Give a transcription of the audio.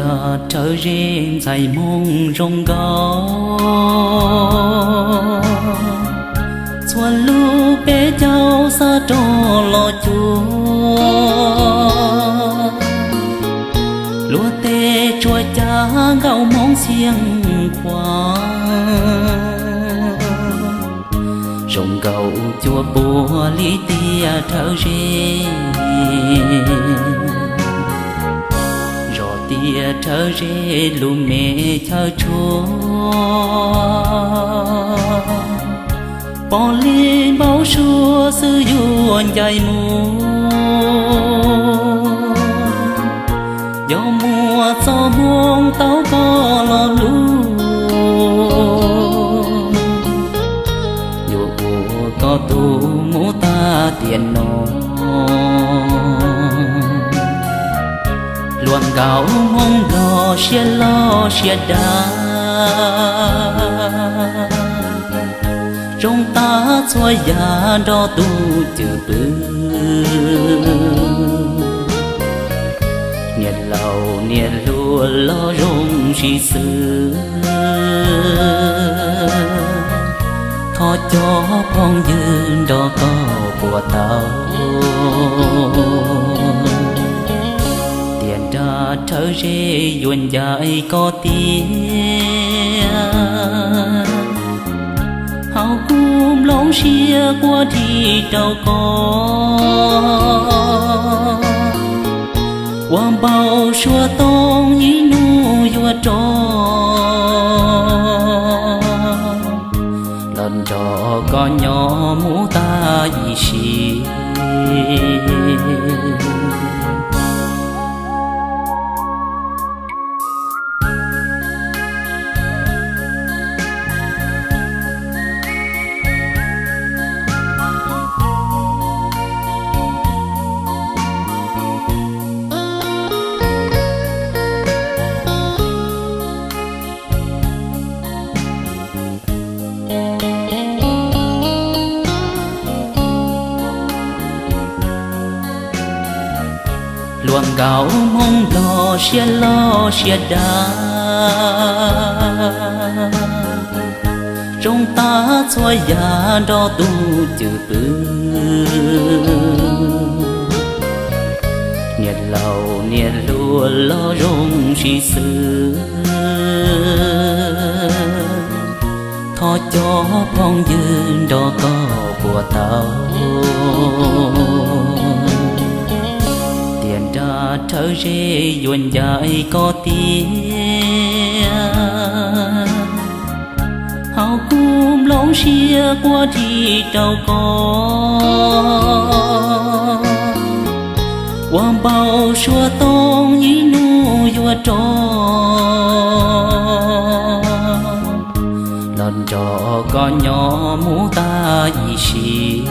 Rhawv zeb ntxhais Hmoob zoo nkauj, txhua lub peb caug xa rau los cuag, luag tej tsuas cav nkauj Hmoob Xeev Khuam, zoo nkauj cuag puag li tiaj rhawv zeb, zos tiaj rhawv zeb lub me chaw tshua, pom li npau suav xwb yuav ncaim mus. Yog muaj txoj hmoo tau koj los hlub, yuav ua koj tus Hmoob tag tiam no. Hluas nkauj Hmoob Nplog siab loj siab dav, zoo tag txhua yam nrog tus cwm pw. Niam laus niam hluas los zoo sib xws, thov cov phooj ywg nrog koj puas tau, tiaj nrag rhawv zeb yuav ncaim koj tiag. Hauv kuv nplooj siab quaj dhi rau koj, ua npau suav tooj ib hnub yuav rov los nrog koj nyob mus tag ib sim. Hluas nkauj Hmoob Nplog siab loj siab dav, zoo tag txhua yam nrog tus cwm pw. Niam laus niam hluas los zoo sib xws, thov cov phooj ywg nrog koj puas tau, tiaj nrag rhawv zeb yuav ncaim koj tiag. Hauv kuv nplooj siab quaj dhi rau koj, ua npau suav tooj ib hnub yuav rov los nrog koj nyob mus tag ib sim.